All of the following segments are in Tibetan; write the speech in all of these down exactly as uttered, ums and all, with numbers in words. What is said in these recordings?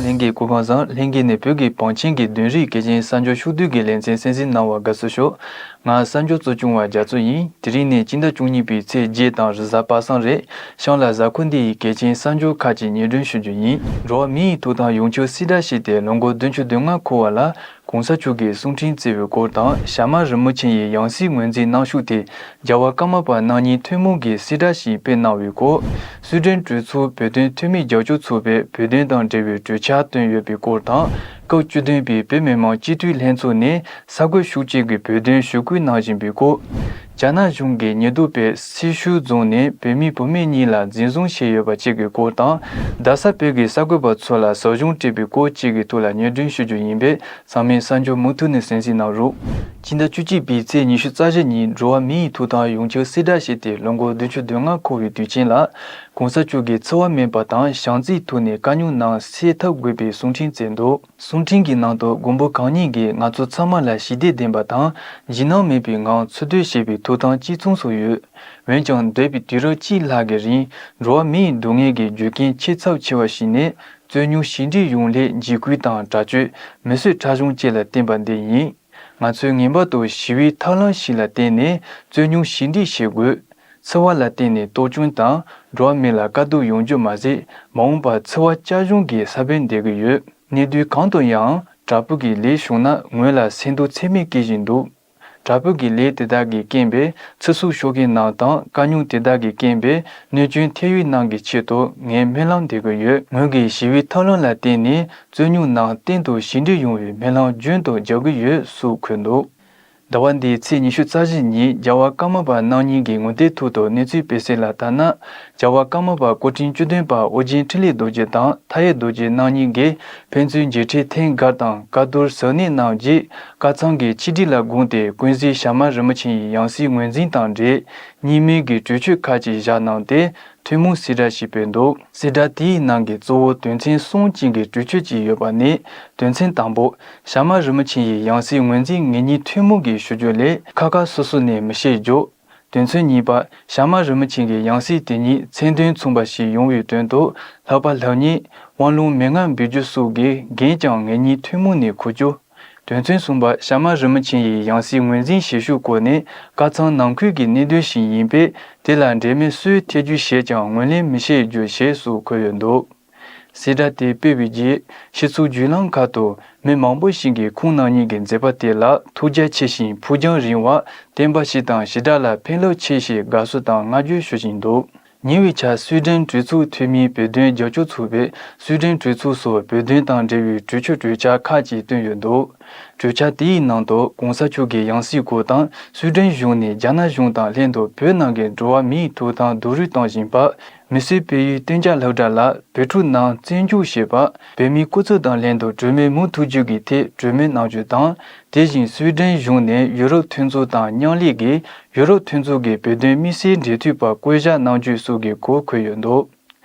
ལྷན་རྒྱས་སྐུ་ཁམས་བཟང་། ལྷན་རྒྱས་ནས་བོད་ཀྱི་བང་ཆེན་གྱི་བདུན་རིག་གལ་ཆེན་གསར་འགྱུར་ཕྱོགས་བསྡུས་ཀྱི་ལེ་ཚན་གསན་གཟིགས་གནང་བར་དགའ་བསུ་ཞུ། ང་གསར་འགྱུར་གཙོ་སྐྱོང་བ་རྒྱ་མཚོ་ཡིན། དེ་རིང་ནི་སྤྱི་ཟླ་བཅུ་གཉིས་པའི་ཚེས་བརྒྱད་དང་རེས་གཟའ་པ་སངས་རེད། གཤམ་ལ་གཟའ་འཁོར་འདི་ཡི་གལ་ཆེན་གསར་འགྱུར་ཁག་ཅིག་སྙན་སྒྲོན་ཞུ་རྒྱུ་ཡིན། འགྲོ་བ་མི་ཡི་ཐོབ་ཐང་ཡོངས་ཁྱབ་གསལ་བསྒྲགས་ཞུས་ཏེ་ལོ་ངོ་བདུན་ཅུ་དོན་ལྔ་འཁོར་བ་ལ། གོང་ས་མཆོག་གིས་གསུང་འཕྲིན་བསྩལ་བའི་སྐོར་དང་། ཞྭ་དམར་རིན་པོ་ཆེ་ཡི་ཡང་སྲིད་ངོས་འཛིན་གནང་ཕྱོགས་ཐད་རྒྱལ་བ་ཀརྨ་པ་རྣམ་གཉིས་ཐུན་མོང་གིས་གསལ་བསྒྲགས་ཤིག་སྤེལ་གནང་བའི་སྐོར། སུའེ་ཏེན་གྲོས་ཚོགས་བོད་དོན་འཐུས་མི་རྒྱབ་སྐྱོར་ཚོགས་པས་བོད་དོན་དང་འབྲེལ་བའི་གྲོས་འཆར་བཏོན་ཡོད་པའི་སྐོར་དང་། སྐབས་བཅུ་བདུན་པའི་བོད་མི་མང་སྤྱི་འཐུས་ལྷན་ཚོགས་ནས་ས་ཁུལ་ཤུགས་ཆེ་གི་བོད་དོན་ཞུ་སྐུལ་གནང་བཞིན་པའི་སྐོར། རྒྱ་ནག་གཞུང་གིས་ཉེན་རྟོག་པས་སེར་ཤུལ་རྫོང་ནས་བོད་མི་བུད་མེད་གཉིས་ལ་འཛིན་བཟུང་བྱས་ཡོད་པ་བཅས་ཀྱི་སྐོར་དང་། རྡ་ས་བོད་ཀྱི་གསར་འགོད་པ་ཚོ་ལ་ཟབ་སྦྱོང་སྤྲད་པའི་སྐོར་བཅས་ཀྱི་ཐོག་ལ་སྙན་སྒྲོན་ཞུ་རྒྱུ་ཡིན་པས། ཚང་མས་གསར་འགྱུར་མུ་མཐུད་ནས་གསན་གཟིགས་གནང་རོགས། སྤྱི་ཟླ་བཅུ་གཅིག་པའི་ཚེས་ཉི་ཤུ་རྩ་བཞི་ཉིན་འགྲོ་བ་མི་ཡི་ཐོབ་ཐང་ཡོངས་ཁྱབ་གསལ་བསྒྲགས་བྱས་ཏེ་ལོ་ངོ་བདུན་ཅུ་དོན་ལྔ་འཁོར་བའི་དུས་ཆེན་ལ། གོང་ས་མཆོག་གིས་འཚེ་བ་མེད་པ་དང་བྱམས་བརྩེའི་ཐོག་ནས་དཀའ་རྙོག་རྣམས་སེལ་ཐབས་དགོས་པའི་གསུང་འཕྲིན་བསྩལ་འདུག། གསུང་འཕྲིན་གྱི་ནང་དུ་མགོན་པོ་གང་ཉིད་ཀྱིས་ང་ཚོ་ཚང་མ་ལ་ཞི་བདེ་ལྡན་པ་དང་འཇིགས་སྣང་མེད་པའི་ངང་འཚོ་སྡོད་བྱེད་པའི་ཐོབ་ཐང་གཅིག་མཚུངས་སུ་ཡོད། འོན་ཀྱང་འདས་པའི་དུས་རབས་གཅིག་ལྷག་གི་རིང་འགྲོ་བ་མིའི་སྡུག་བསྔལ་གྱི་རྒྱུ་རྐྱེན་ཆེས་ཚབས་ཆེ་བ་ཞིག་ནི། རྩོད་རྙོག་ཞི་འགྲིག་ཡོང་སླད་འཇིགས་སྐུལ་དང་དྲག་སྤྱོད། མི་གསོད་ཁྲག་སྦྱོང་བཅས་ལ་བརྟེན་པ་འདི་ཡིན། ང་ཚོས་ངེས་པར་དུ་ཞི་བའི་ཐབས་ལམ་ཞིག་ལ་བརྟེན་ནས་རྩོད་རྙོག་ཞི་འགྲིག་བྱེད་དགོས། འཚེ་བ་ལ་བརྟེན་ནས་གཏོར་སྐྱོན་དང་འགྲོ་བ་མི་ལ་དཀའ་སྡུག་ཡོང་རྒྱུ་མ་ཟད། མ་འོངས་པར་འཚེ་བ་བསྐྱར་སྦྱོང་གི་ས་བོན་འདེབས་ཀྱི་ཡོད། གནས་དུས་གང་དུ་ཡང་དྲག་པོ་གི་ལས་བྱུང་ན་ངོས་ལ་སེམས་སྡུག་ཚད་མེད་སྐྱེ་བཞིན་འདུག། དྲག་པོ་གི་ལས་དེ་དག་གི་རྐྱེན་པས་ཚེ་སྲོག་ཤོར་མཁན་རྣམས་དང་དཀའ་རྙོག་དེ་དག་གི་རྐྱེན་པས་གནོད་སྐྱོན་ཐེབས་ཡུལ་རྣམས་ཀྱི་ཆེད་དུ་ངས་སྨོན་ལམ་འདེབས་ཀྱི་ཡོད། ངོས་ཀྱིས་ཞི་བའི་ཐབས་ལམ་ལ་བརྟེན་ནས་རྩོད་རྙོག་རྣམས་གཏན་དུ་ཞི་འགྲིག་ཡོང་བའི་སྨོན་ལམ་རྒྱུན་དུ་རྒྱག་གི་ཡོད་སུ་འཁོད་འདུག། ཟླ་བ་འདིའི་ཚེས་ཉི་ཤུ་རྩ་བཞི་ཉིན་རྒྱལ་བ་ཀརྨ་པ་རྣམ་གཉིས་ཀྱི་ངོ་དེབ་ཐོག་ཏུ་གནས་ཚུལ་སྤེལ་གསལ་ལ་ལྟར་ན། རྒྱལ་བ་ཀརྨ་པ་སྐུ་ཕྲེང་བཅུ་བདུན་པ་ཨོ་རྒྱན་འཕྲིན་ལས་རྡོ་རྗེ་དང་མཐའ་ཡས་རྡོ་རྗེ་རྣམ་གཉིས་ཀྱིས་ཕན་ཚུན་མཇལ་འཕྲད་ཐེངས་འགའ་དང་བཀའ་བསྡུར་གཟབ་ནན་གནང་རྗེས། བཀའ་ཚང་གི་ཆིག་སྒྲིལ་ལ་དགོངས་ཏེ་ཀུན་གཟིགས་ཞྭ་དམར་རིན་པོ་ཆེ་ཡི་ཡང་སྲིད་ངོས་འཛིན་དང་འབྲེལ་གཉིས་སྨན་གྱི་གྲོས་ཆོད་ཁག་ཅིག་བཞག་གནང་སྟེ། ཐུན་མོང་གསལ་བསྒྲགས་ཤིག་སྤེལ་འདུག། གསལ་བསྒྲགས་དེའི་ནང་གི་གཙོ་བོ་དོན་ཚན་གསུམ་ཅན་གྱི་གྲོས་ཆོད་ཅིག་ཡོད་པ་ནི། དོན་ཚན་དང་པོ། ཞྭ་དམར་རིན་པོ་ཆེ་ཡི་ཡང་སྲིད་ངོས་འཛིན་ངེས་གཉིས་ཐུན་མོང་གིས་ཞུ་རྒྱུ་ལས་ཁ་ཁ་སོ་སོ་ནས་མི་བཤད་རྒྱུ། དོན་ཚན་གཉིས་པ། ཞྭ་དམར་རིན་པོ་ཆེ་གི་ཡང་སྲིད་དེ་ཉིད་མཚན་དོན་མཚུངས་པ་ཞིག་ཡོང་བའི་དོན་དུ་ལྷག་པ་ལྷག་ཉེས། དབང་ལུང་མན་ངག་འབུལ་རྒྱུ་སོགས་ཀྱི་འགན་ཀྱང་ངེས་གཉིས་ཐུན་མོང་ནས་འཁུར་རྒྱུ། དོན་ཚན་གསུམ་པ། ཞྭ་དམར་རིན་པོ་ཆེ་ཡི་ཡང་སྲིད་ངོས་འཛིན་བྱེད་ཕྱོགས་སྐོར་ནི་བཀའ་ཚང་ནང་ཁུལ་གྱི་གནད་དོན་ཞིག་ཡིན་པས། དེ་ལ་འབྲེལ་མེད་སུས་ཐེ་ཇུས་བྱས་ཀྱང་ངོས་ལེན་མི་བྱེད་རྒྱུ་ཞེས་སུ་འཁོད་ཡོད་འདུག། གསལ་བསྒྲགས་དེ་སྤེལ་བའི་རྗེས། སྤྱི་ཚོགས་བརྒྱུད་ལམ་ཁག་ཏུ་མི་མང་པོ་ཞིག་གིས་ཁོང་རྣམ་གཉིས་ཀྱི་མཛད་པ་དེ་ལ་ཐུགས་རྒྱ་ཆེ་ཞིང་ཕུགས་རྒྱང་རིང་བ། བསྟན་པ་སྤྱི་དང་བྱེ་བྲག་ལ་ཕན་རླབས་ཆེ་ཞེས་དགའ་བསུ་དང་བསྔགས་བརྗོད་ཞུ་བཞིན་འདུག། ཉེ་བའི་ཆར་སུའེ་ཏེན་གྲོས་ཚོགས་འཐུས་མིའི་བོད་དོན་རྒྱབ་སྐྱོར་ཚོགས་པས་སུའེ་ཏེན་གྲོས་ཚོགས་སུ་བོད་དོན་དང་འབྲེལ་བའི་གྲོས་ཆོད་གྲོས་འཆར་ཁག་ཅིག་བཏོན་ཡོད་འདུག། གྲོས་འཆར་དེའི་ནང་དུ་གོང་ས་མཆོག་གི་ཡང་སྲིད་སྐོར་དང་སུའེ་ཏེན་གཞུང་ནས་རྒྱ་ནག་གཞུང་དང་ལྷན་དུ་བོད་ནང་གི་འགྲོ་བ་མིའི་ཐོབ་ཐང་རྡོག་རོལ་གཏོང་བཞིན་པ། མི་སེར་སྤེལ་ཡུལ་གཏན་འཇགས་སློབ་གྲྭ་ལ་བོད་ཕྲུག་རྣམས་བཙན་འཇུག་བྱས་པ། བོད་མིའི་སྐུ་ཚབ་དང་ལྷན་དུ་གྲོས་མོལ་མུ་མཐུད་རྒྱུ་གི་ཐད་གྲོས་མོལ་གནང་རྒྱུ་དང་། དེ་བཞིན་སུའེ་ཏེན་གཞུང་ནས་ཡུ་རོབ་མཐུན་ཚོགས་དང་མཉམ་ལས་ཀྱིས་ཡུ་རོབ་མཐུན་ཚོགས་ཀྱི་བོད་དོན་དམིགས་བསལ་འབྲེལ་མཐུད་པ་བསྐོ་གཞག་གནང་རྒྱུ་སོགས་ཀྱི་སྐོར་འཁོད་ཡོད་འདུག།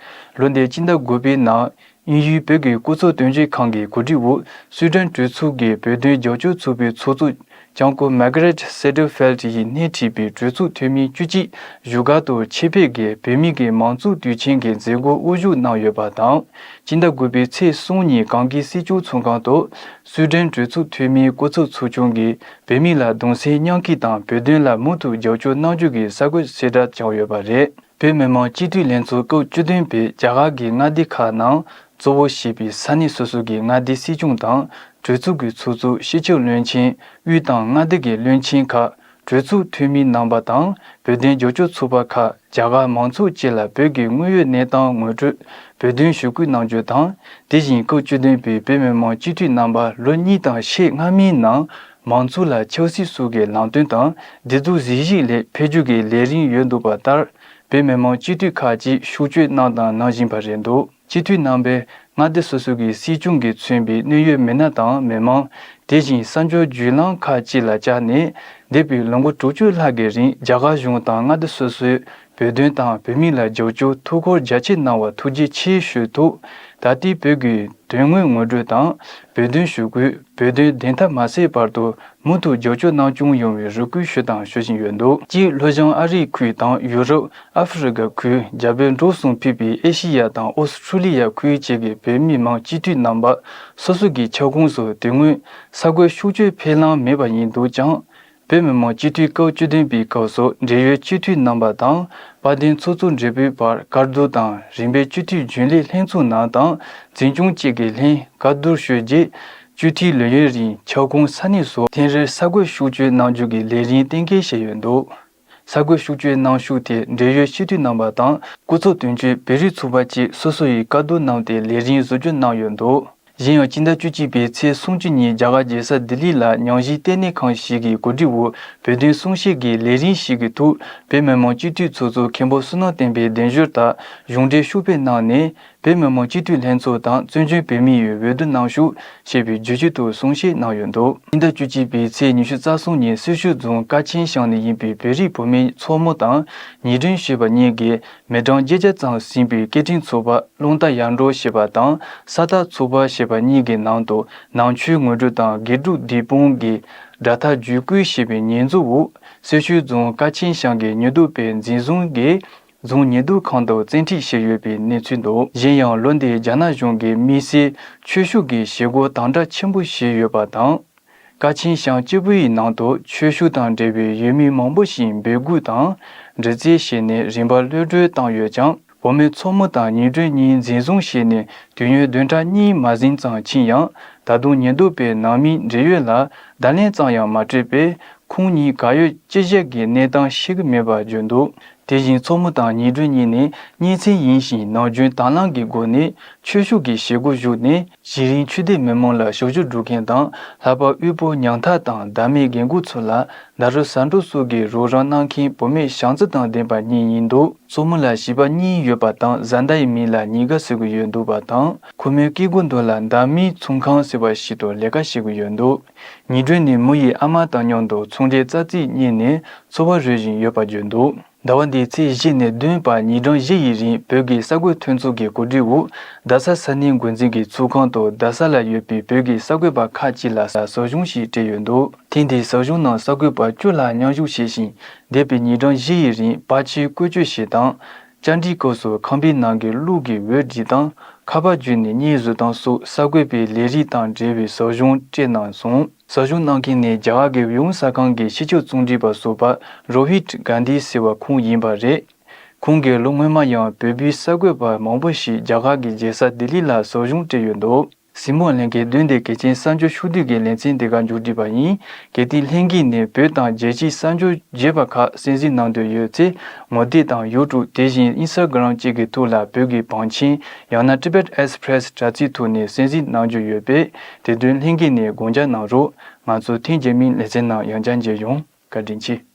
ལོ་འདིའི་སྤྱི་ཟླ་དགུ་པའི་ནང་དབྱིན་ཡུལ་བོད་ཀྱི་སྐུ་ཚབ་དོན་གཅོད་ཁང་གི་གོ་སྒྲིག་འོག་སུའེ་ཏེན་གྲོས་ཚོགས་ཀྱི་བོད་དོན་རྒྱབ་སྐྱོར་ཚོགས་པའི་ཚོགས་གཙོ་ལྕམ་སྐུ་མཱ་ག་རེད་སེ་ཏེར་ཕེལ་ཡིས་སྣེ་ཁྲིད་པའི་གྲོས་ཚོགས་འཐུས་མི་བཅུ་གཅིག་བཞུགས་སྒར་དུ་ཆེད་ཕེབས་ཀྱིས་བོད་མི་གི་མང་གཙོ་དུས་ཆེན་གྱི་མཛད་སྒོར་དབུ་བཞུགས་གནང་ཡོད་པ་དང་། སྤྱི་ཟླ་དགུ་པའི་ཚེས་གསུམ་ཉིན་གངས་སྐྱིད་སྲིད་སྐྱོང་ཚོགས་ཁང་དུ་སུའེ་ཏེན་གྲོས་ཚོགས་འཐུས་མིའི་སྐུ་ཚབ་ཚོགས་ཆུང་གིས་བོད་མི་ལ་གདུང་སེམས་མཉམ་སྐྱེད་དང་བོད་དོན་ལ་མུ་མཐུད་རྒྱབ་སྐྱོར་གནང་རྒྱུ་གི་གསར་འགོད་གསལ་བསྒྲགས་བྱུང་ཡོད་པ་རེད། བོད་མི་མང་སྤྱི་འཐུས་ལྷན་ཚོགས་སྐབས་བཅུ་བདུན་པས་རྒྱ་གར་གྱི་མངའ་སྡེ་ཁག་ནང་གཙོ་བོ་བྱས་པའི་ས་གནས་སོ་སོ་གི་མངའ་སྡེའི་སྲིད་སྐྱོང་དང་གྲོས་ཚོགས་ཀྱི་ཚོགས་གཙོ། སྤྱི་ཁྱབ་བློན་ཆེན། དབུས་དང་མངའ་སྡེ་གི་བློན་ཆེན་ཁག་གྲོས་ཚོགས་འཐུས་མི་རྣམ་པ་དང་བོད་དོན་རྒྱབ་སྐྱོར་ཚོགས་པ་ཁག་རྒྱ་གར་མང་ཚོགས་བཅས་ལ་བོད་ཀྱི་དངོས་ཡོད་གནས་སྟངས་ངོ་སྤྲོད། བོད་དོན་ཞུ་སྐུལ་གནང་རྒྱུ་དང་། དེ་བཞིན་སྐབས་བཅུ་བདུན་པའི་བོད་མི་མང་སྤྱི་འཐུས་རྣམ་པ་ལོ་གཉིས་དང་ཕྱེད་སྔ་མའི་ནང་མང་ཚོགས་ལ་ཆབ་སྲིད་སོགས་ཀྱི་ལམ་སྟོན་དང་བདེ་སྡུག་གཟིགས་ཞིབ་སླད་ཕེབས་རྒྱུ་གི་ལས་རིམ་ཡོད་འདུག་པ་ལྟར། བོད་མི་མང་སྤྱི་འཐུས་ཁག་ཅིག་ཕྱོགས་བསྐྱོད་གནང་དང་གནང་བཞིན་པ་རེད་འདུག། སྤྱི་འཐུས་རྣམ་པས་མངའ་སྡེ་སོ་སོ་གི་སྲིད་སྐྱོང་གིས་མཚོན་པའི་གནད་ཡོད་མི་སྣ་དང་མི་མང་། དེ་བཞིན་གསར་འགྱུར་བརྒྱུད་ལམ་ཁག་ཅིག་ལ་བཅར་ནས། འདས་པའི་ལོ་ངོ་དྲུག་ཅུ་ལྷག་གི་རིང་རྒྱ་གར་གཞུང་དང་མངའ་སྡེ་སོ་སོའི་ བོད་དོན་དང་བོད་མི་ལ་རྒྱབ་སྐྱོར་ཐུགས་ཁུར་རྒྱ་ཆེ་གནང་བར་ཐུགས་རྗེ་ཆེ་ཞུ་ཐུབ། ད་ལྟའི་བོད་ཀྱི་དོན་དངོས་ངོ་སྤྲོད་དང་། བོད་དོན་ཞུ་སྐུལ། བོད་དོན་བདེན་མཐའ་མ་གསལ་བར་དུ་མུ་མཐུད་རྒྱབ་སྐྱོར་གནང་སྐྱོང་ཡོང་བའི་རེ་སྐུལ་ཞུ་དང་ཞུ་བཞིན་ཡོད་འདུག། སྤྱིར་ལྷོ་བྱང་ཨ་རིའི་ཁུལ་དང་ཡུ་རོབ། ཨ་ཧྥེ་རི་ཁ་ཁུལ། རྒྱ་བལ་འབྲུག་གསུམ་ཕུད་པའི་ཨེ་ཤི་ཡ་དང་ཨོ་སི་ཁྲུ་ལི་ཡ་ཁུལ་བཅས་ཀྱི་བོད་མི་མང་སྤྱི་འཐུས་རྣམ་པ་སོ་སོ་གི་ཁྱབ་ཁོངས་སུ་དེ་སྔོན་ས་བགོས་ཤུགས་སྐྱོན་འཕེན་ལམ་མེད་པ་ཡིན་འདུག་ཀྱང་། བོད་མི་མང་སྤྱི་འཐུས་སྐབས་བཅུ་བདུན་པའི་སྐབས་སུ་འབྲེལ་ཡོད་སྤྱི་འཐུས་རྣམ་པ་དང་། དཔལ་ལྡན་ཚོགས་གཙོ་སྦྲེལ་པོའི་བར་བཀའ་བསྡུར་དང་། རིམ་པས་སྤྱི་འཐུས་རྒྱུན་ལས་ལྷན་ཚོགས་ནང་དང་འཛིན་སྐྱོང་བཅས་ཀྱི་ལྷན་བཀའ་བསྡུར་ཞུ་རྗེས། སྤྱི་འཐུས་ལས་ཡུན་རིང་ཁྱབ་ཁོངས་ས་གནས་སུ་ཐེངས་རེར་ས་བགོས་ཤུགས་སྐྱོན་གནང་རྒྱུ་གི་ལས་རིམ་གཏན་འཁེལ་བྱས་ཡོད་འདུག། ས་བགོས་ཤུགས་སྐྱོན་གནང་ཤུགས་དེ་འབྲེལ་ཡོད་སྤྱི་འཐུས་རྣམ་པ་དང་སྐུ་ཚབ་དོན་གཅོད་བོད་རིགས་ཚོགས་པ་བཅས་སོ་སོ་ཡི་བཀའ་བསྡུར་གནང་སྟེ་ལས་རིམ་བཟོ་བཅོས་གནང་ཡོད་འདུག། གཞན་ཡང་སྤྱི་ཟླ་བཅུ་གཅིག་པའི་ཚེས་སུམ་ཅུ་ཉིན་རྒྱ་གར་རྒྱལ་ས་ལྡི་ལི་ལ་ཉམས་ཞིབ་ལྟེ་གནས་ཁང་ཞིག་གིས་གོ་སྒྲིག་འོག་བོད་དོན་གསུང་བཤད་ཀྱི་ལས་རིམ་ཞིག་གི་ཐོག་བོད་མི་མང་སྤྱི་འཐུས་ཚོགས་གཙོ་མཁན་པོ་བསོད་ནམས་བསྟན་འཕེལ་གདན་ཞུ་ལྟར་གཞུང་འབྲེལ་ཤོག་ཕེབས་གནང་ནས། བོད་མི་མང་སྤྱི་འཐུས་ལྷན་ཚོགས་དང་བཙན་བྱོལ་བོད་མིའི་འོས་བསྡུ་གནང་ཤོག་ཞེས་པའི་བརྗོད་གཞི་ཐོག་གསུང་བཤད་གནང་ཡོད་འདུག། ཕྱི་ཟླ་བཅུ་གཅིག་པའི་ཚེས་ཉི་ཤུ་རྩ་གསུམ་ཉིན་སེར་ཤུལ་རྫོང་ཀ་ཆེན་ཞང་ནས་ཡིན་པའི་བོད་རིགས་བུད་མེད་མཚོ་མོ་དང་ཉི་སྒྲོན་ཞེས་པ་གཉིས་ཀྱིས་མི་གྲངས་བརྒྱད་བརྒྱ་ཙམ་ཟིན་པའི་སྐད་འཕྲིན་ཚོགས་པ་རླུང་རྟ་ཡར་འབྲོག་ཞེས་པ་དང་ས་རྟ་ཚོགས་པ་ཞེས་པ་གཉིས་ཀྱི་ནང་དུ་ནང་ཆོས་ངོ་སྤྲོད་དང་དགེ་ཕྲུག་བདེ་སྤུངས་ཀྱི་དགྲ་ཐག་བརྗེ་སྐུལ་ཞེས་པའི་ཉེས་འཛུགས་འོག་སེར་ཤུལ་རྫོང་ཀ་ཆེན་ཞང་གི་ཉེན་རྟོག་པས་འཛིན་བཟུང་གིས། རྫོང་ཉེན་རྟོག་ཁང་དུ་བཙན་ཁྲིད་བྱས་ཡོད་པའི་གནས་ཚུལ་འདུག། གཞན་ཡང་ལོ་འདིའི་རྒྱ་ནག་གཞུང་གིས་དམིགས་བསལ་ཆོས་ཕྱོགས་ཀྱི་བྱེད་སྒོ་དམ་དྲག་ཆེན་པོ་བྱས་ཡོད་པ་དང་། ཀ་ཆེན་ཞང་གཅིག་པུ་ཡི་ནང་དུ་ཆོས་ཕྱོགས་དང་འབྲེལ་བའི་ཡུལ་མི་མང་པོ་ཞིག་འབོད་འགུག་དང་འདྲི་རྩད་བྱས་ནས་རིམ་པར་གློད་གྲོལ་བཏང་ཡོད་ཀྱང་། བུད་མེད་མཚོ་མོ་དང་ཉི་སྒྲོན་གཉིས་འཛིན་བཟུང་བྱས་ནས་དུས་ཡུན་བདུན་ཕྲག་གཉིས་མ་ཟིན་ཙམ་ཕྱིན་ཡང་། ད་དུང་ཉེན་རྟོག་པས་ནང་མིའི་འབྲེལ་ཡོད་ལ་བརྡ་ལན་ཙམ་ཡང་མ་སྤྲད་པས། ཁོང་གཉིས་གར་ཡོད་ཅི་བྱེད་ཀྱི་གནས་སྟངས་ཤེས་ཀྱི་མེད་པར་བརྗོད་འདུག། དེ་བཞིན་མཚོ་མོ་དང་ཉི་སྒྲོན་གཉིས་ནི་གཉེན་ཚན་ཡིན་ཞིང་ནམ་རྒྱུན་དྭང་བླངས་ཀྱི་སྒོ་ནས་ཆོས་ཕྱོགས་ཀྱི་བྱེད་སྒོ་ཞུགས་ནས་གཞི་རིམ་ཆོས་དད་མི་མང་ལ་ཞབས་ཞུ་སྒྲུབ་མཁན་དང་ལྷག་པར་དབུལ་པོ་ཉམ་ཐག་དང་བདག་མེད་རྒན་རྒོན་ཚོ་ལ་ཟླ་རུ་ཟ་འབྲུ་སོགས་ཀྱི་རོགས་རམ་གནང་མཁན་བུད་མེད་བྱམས་བརྩེ་དང་ལྡན་པ་གཉིས་ཡིན་འདུག། མཚོ་མོ་ལ་བྱིས་པ་གཉིས་ཡོད་པ་དང་བཟའ་ཟླ་ཡི་མིང་ལ་ཉི་དགའ་ཟེར་གྱི་ཡོད་འདུག་པ་དང་ཁོ་མོའི་སྐྱེ་སྒོ་འདི་ལ་བདག་མེད་ཚོང་ཁང་ཟེར་བ་ཞིག་ཏུ་ལས་ཀ་བྱེད་ཀྱི་ཡོད་འདུག། ཉི་སྒྲོན་ནི་མོ་ཡི་ཨ་མ་དང་མཉམ་དུ་ཚོང་འབྲེལ་རྩ་རྩིས་གཉེར་ནས་འཚོ་བ་རོལ་བཞིན་ཡོད་པར་བརྗོད་འདུག། ཟླ་བ་འདིའི་ཚེས་བཞི་ནས་བདུན་བར་ཉིན་གྲངས་བཞི་ཡི་རིང་བོད་ཀྱི་གསར་འགོད་མཐུན་ཚོགས་ཀྱི་གོ་སྒྲིག་འོག་རྡ་ས་ས་གནས་འགོ་འཛིན་གྱི་ཚོགས་ཁང་དུ་རྡ་ས་ལ་ཡོད་པའི་བོད་ཀྱི་གསར་འགོད་པ་ཁག་ཅིག་ལ་ཟབ་སྦྱོང་ཞིག་སྤྲད་ཡོད་འདུག། ཐེངས་འདིའི་ཟབ་སྦྱོང་ནང་གསར་འགོད་པ་བཅུ་ལྷག་མཉམ་ཞུགས་བྱས་ཤིང་འདས་པའི་ཉིན་གྲངས་བཞི་ཡི་རིང་པར་ཆས་བཀོལ་སྤྱོད་བྱེད་སྟངས། བཅར་འདྲིའི་སྐབས་སུ་ཁང་པའི་ནང་གི་གློག་གི་འོད་སྒྲིག་སྟངས། ཁ་པར་བརྒྱུད་ནས་བརྙན་བཟོ་སྟངས་སོགས་གསར་འགོད་པའི་ལས་རིགས་དང་འབྲེལ་བའི་ཟབ་སྦྱོང་སྤྲད་གནང་སོང་། ཟབ་སྦྱོང་གནང་མཁན་ནི་རྒྱ་གར་གྱི་ཡུམ་གསར་ཁང་གི་སྤྱི་ཁྱབ་རྩོམ་སྒྲིག་པ་ཟུར་པ་རོ་ཧིད་གྷན་དྷི་ཟེར་བ་ཁོང་ཡིན་པ་རེད། ཁོང་གིས་ལོ་སྔོན་མ་ཡང་བོད་པའི་གསར་འགོད་པ་མང་པོ་ཞིག་རྒྱ་གར་གྱི་རྒྱལ་ས་ལྡི་ལི་ལ་ཟབ་སྦྱོང་སྤྲད་ཡོད་འདུག། གཟིགས་མོ་ལྷན་རྒྱས། བདུན་དེ་གལ་ཆེན་གསར་འགྱུར་ཕྱོགས་བསྡུས་ཀྱི་ལེ་ཚན་འདི་ག་མཇུག་སྒྲིལ་པ་ཡིན། གལ་ཏེ་ལྷན་རྒྱས་ནས་བོད་དང་རྒྱལ་སྤྱིའི་གསར་འགྱུར་རྒྱས་པ་ཁག་གསན་གཟིགས་གནང་འདོད་ཡོད་ཚེ། ངོ་དེབ་དང་ཡུ་ཊུབ་དེ་བཞིན་ཨིན་སི་ཊ་གྷི་རམ་བཅས་ཀྱི་ཐོག་ལ་བོད་ཀྱི་བང་ཆེན་ཡང་ན་Tibet Express དྲ་ཚིགས་ཐོག་ནས་གསན་གཟིགས་གནང་རྒྱུ་ཡོད་པས། དེ་དོན་ལྷན་རྒྱས་ནས་དགོངས་འཇགས་གནང་རོགས། ང་ཚོ་ཐེངས་རྗེས་མའི་ལེ་ཚན་ནང་ཡང་བསྐྱར་མཇལ་ཡོང་། བཀའ་དྲིན་ཆེ།